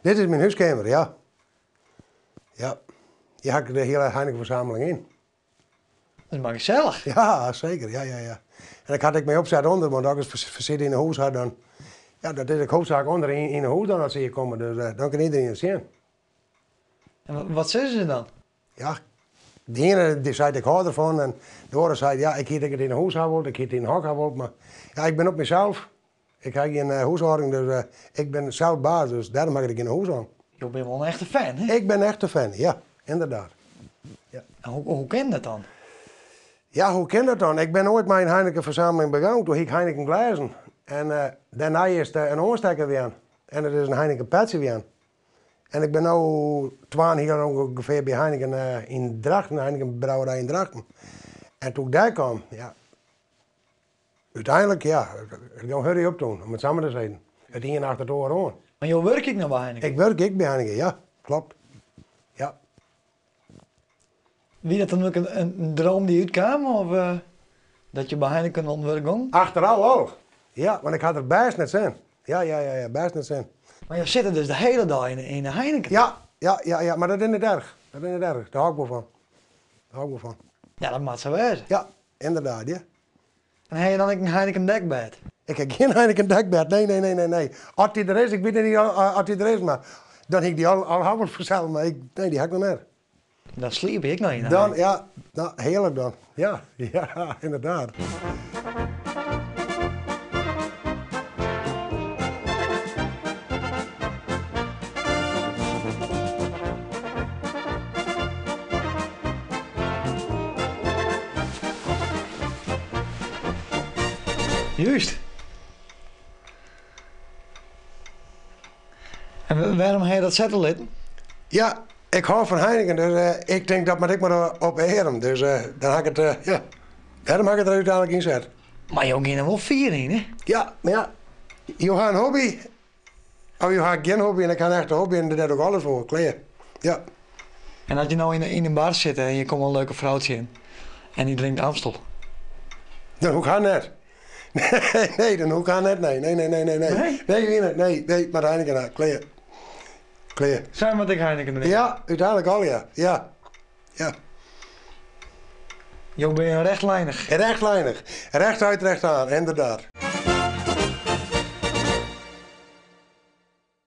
Dit is myn húskeamer, ja. Ja. Hjir ha ik de hiele Heineken-fersameling yn. Dat is mar gesellich. Ja, seker. Ja, ja, ja. En ik ha it ek mei opset ûnder, want as ik besite yn 'e hûs ha, dan, ja, dat is ek hoofdsaak ûnder yn 'e hûs dan as se hjir komme. Dus eh, dan kin iedereen it sjen. En wat sizze se dan? Ja, de iene dy seit ik hâld derfan en de oare seit ja, ik hie it ek yn 'e hûs ha wold, ik hie it yn in hok ha wold, mar ja, ik bin op mysels. Ik ha gjin húshâlding, dus ik bin sels baas, dus dêrom ha ik it ek yn 'e hûs hân. Jo binne wol in echte fan, hè? Ik bin in echte fan, ja, ynderdaad. Ja. En hoe kin dat dan? Ja, hoe kin dat dan? Ik bin oait mei in Heineken-fersameling begûn, doe hie ik Heineken glêzen. En dêrnei is it in oanstekker wurden en it is in Heineken petsje wurden. En ik bin no twaen jier ûngefear by Heineken yn Drachten, Heineken brouwerij yn Drachten. En toen ik dêr kaam, ja, úteinlik, ja, it gong hurry up toen, om it sa mar te sizzen. It ien achter it oar oan. Mar jo wurkje ek noch by Heineken? Ik wurkje ek by Heineken, ja, klopt. Ja. Wie dat dan ek in droom dy't útkaam, of dat je by Heineken oan it wurk gongen? Achterôf al, ja, want ik ha der bêst nei 't sin. Ja, ja, ja, ja, bêst nei 't sin. Mar jo sitte dus de hiele dei yn de Heineken? Ja, ja, ja, ja, mar dat is net erch. Dat is net erch, dêr hâld ik wol fan. Dêr hâld ik wol fan. Ja, dat moat sa wêze. Ja, ynderdaad, ja. En ha je dan ek in Heineken dekbêd? Ik ha gjin Heineken dekbêd, nee, nee, nee, nee, nee. As dy der is, ik wit net oft dy der is, mar dan hie ik dy al al hawwe fansels, mar ik, nee, dy ha ik noch net. Dan sliep ik noch yn de Dan, ja, no, hearlik dan. Ja, ja, ynderdaad. Juist. En wêrom ha je dat sette litten? Ja, ik hâld fan Heineken, dus eh, ik tink dat moat ek mar op 'e earm. Dus eh, dan ha ik it, eh, ja, dêrom ha ik it der úteinlik yn set. Mar jo geane wol fier yn, hè? Ja, mar ja, jo ha in hobby, of jo ha gjin hobby en ik ha in echte hobby en dêr doch ik alles foar, klear. Ja. En as je no yn in bar sitte en je komme in leuke frou tsjin en dy drinkt Amstel? Dan hoech ik har net. Nee, nee, dan hoech ik har net, nee, nee, nee, nee, nee. Nee? Nee, wie net, nee, nee, mar Heineken ha, klear. Klear. Sy moat ek Heineken drinke? Ja, úteinlik al, ja. Ja, ja. Jo binne rechtlijnig. Rechtlijnig. Rechtuit, rechtaan, inderdaad.